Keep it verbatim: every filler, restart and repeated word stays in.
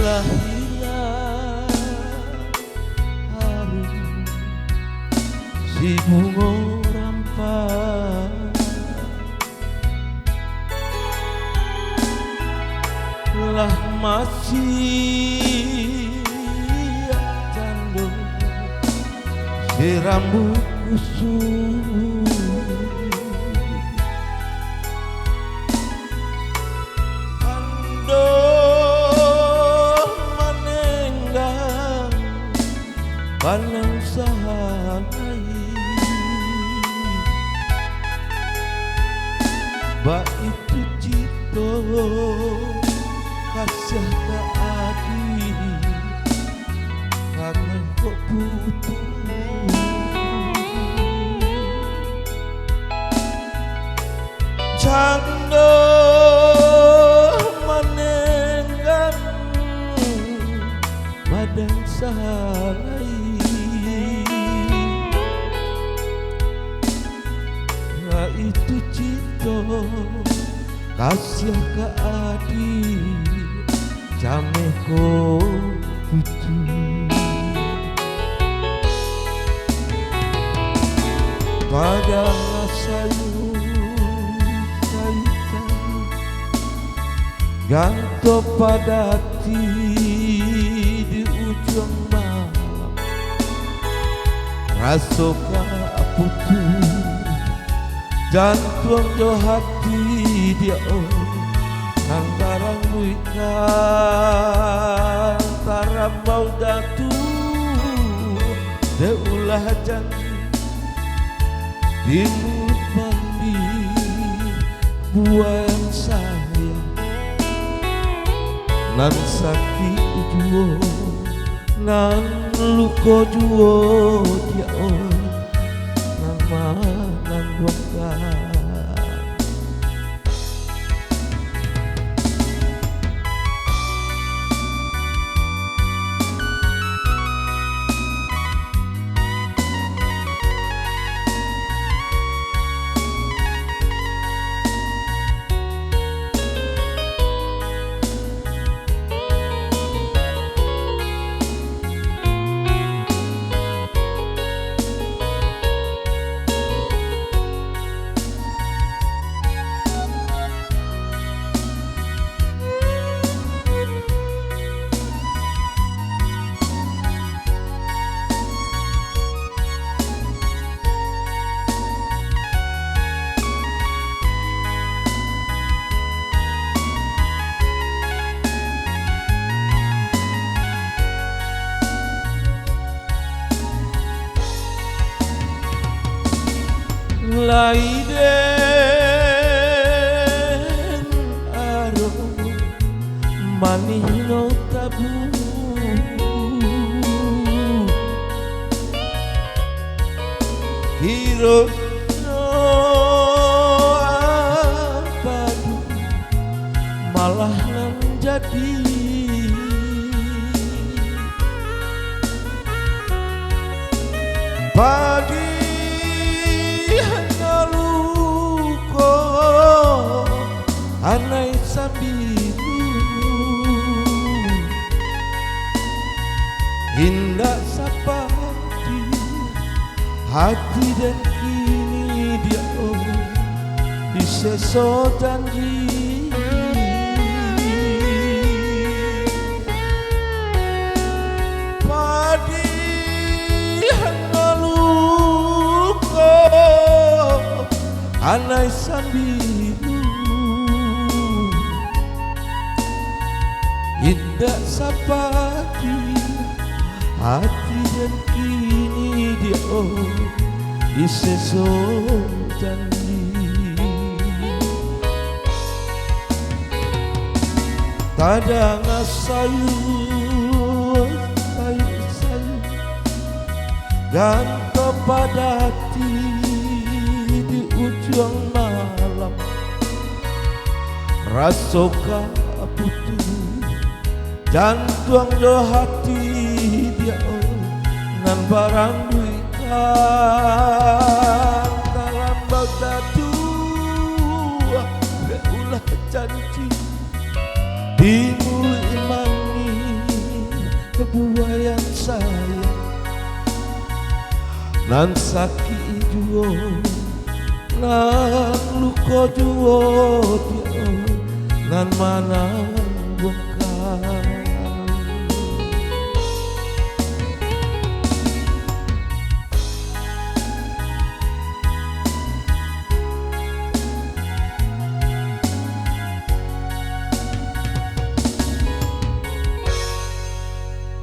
Lah hilang harum si bungo rampa, lah masiak tando si rambuik kusua. Tando manenggang panang sahalai, baitu cito kasiah ka adi, pangai kok putuih. Cando manenggang badan sahalai, baitu cito kasiah ka adi, cameh ko putuih. Padang sayuik-sayuik, ganto padati di ujuang malam, raso ka putuih. Jantuang jo hati diak oi, nan baranduikkan tarambau datu, dek ulah janji di mulut pambia buah sayang nan sakik juo. Nan luko juo diak oi, nan manangguangkan. Lai den aromo manih no tabu, kiro no apadu malah nan jadi. Padiah no luko anai sambilu, indak sapati hati den kini diak oi, diseso janji. Padiah no luko anai sambilu, indak sapati hati den kini diak oi, diseso janji. Tadanga sayuik, sayuik-sayuik, ganto padati di ujuang malam, raso ka putuih. Jantuang jo hati diak oi, nan baranduikkan tarambau datu, dek ulah janji di muluik manih Buayan sayang, nan sakik juo, nan luko juo, Dio, nan manang bongka.